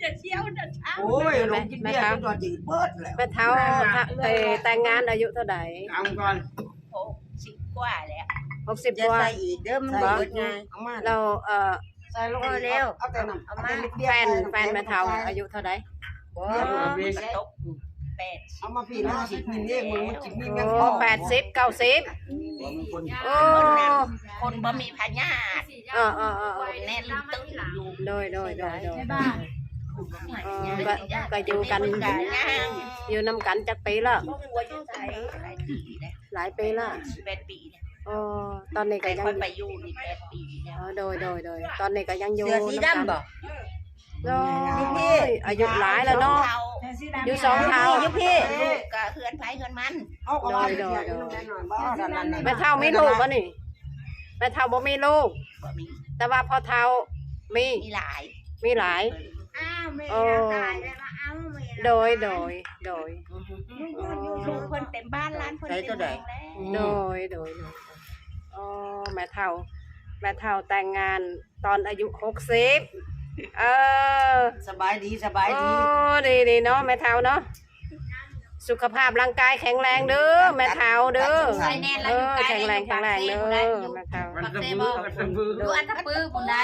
ຈະທ່ຽວນະເຖົ້າ. ໂອ້ຍ ລົງກິນເບຍຈົນວ່າຈືດເບິດແລ້ວ. ແມ່ເຖົ້າ ເອີ ແຕ່ງງານອາຍຸເທົ່າໃດ? ເອົາກ່ອນ ຫົກສິບກວ່າແລ້ວ. ຫົກສິບກວ່າ ຢ່າໃສ່ອີກເດີ ມັນບໍ່ເບິດງ່າຍ. ເອົາມາ ແລ້ວ ເອີ ໃສ່ລົງ ພໍແລ້ວ ເອົາແຕ່ນ້ຳ ເອົາມາ ເອົາແຕ່ເບຍ. ແຟນ ແຟນແມ່ເຖົ້າອາຍຸເທົ່າໃດ? ບໍ່ ມັນກໍຕົກແປດສິບ. ເອົາມາພີ້ ມັນຊິມີເດ້ ມັນຊິມີແມງ ໂອ້ ເກົ້າສິບ ເກົ້າສິບ. ໂອ້ ຄົນບໍ່ມີພະຍາດ. ເອີໆໆໆ ແນ່ນຕຶ້ງຢູ່. ໂດຍໆໆໆ ເອີ ກໍ ກໍຢູ່ກັນ ຢູ່ນຳກັນຈັກປີແລ້ວ? ຫຼາຍປີແລ້ວ ແປດປີ. ອໍ ຕອນນີ້ກໍຍັງ ຂ້ອຍໄປຢູ່ນີ້ແປດປີແລ້ວ. ອໍ ໂດຍໆໆ ຕອນນີ້ກໍຍັງຢູ່ ເສື້ອສີດຳບໍ່? ໂອ້ຍ ອາຍຸຫຼາຍແລ້ວເນາະ ຢູ່ສອງເຖົ້າ ຢູ່ພີ້ ລູກກໍເຮືອນໃຜເຮືອນມັນ. ໂດຍໆໆ ແມ່ເຖົ້າມີລູກບໍ່ນີ້? ແມ່ເຖົ້າບໍ່ມີລູກ ບໍ່ມີ ແຕ່ວ່າພໍ່ເຖົ້າມີ ມີຫຼາຍ ມີຫຼາຍ. ອ້າວ ແມ່ ໂອ້ ຕາຍແລ້ວ ມາເອົາແມ່ ໂດຍໆໆ ລູກເພິ່ນເຕັມບ້ານ ຫຼານເພິ່ນເຕັມເມືອງແລ້ວ. ໂດຍໆໆ ອໍ ແມ່ເຖົ້າ ແມ່ເຖົ້າແຕ່ງງານຕອນອາຍຸຫົກສິບ. ເອີ ສະບາຍດີ ສະບາຍດີ. ໂອ້ ດີໆເນາະ ແມ່ເຖົ້າເນາະ ສຸຂະພາບຮ່າງກາຍແຂງແຮງເດີ ແມ່ເຖົ້າເດີ. ເອີ ແຂງແຮງ ແຂງແຮງເດີ ແມ່ເຖົ້າ. ຢູ່ອັດຕະປືພຸ້ນໃດ.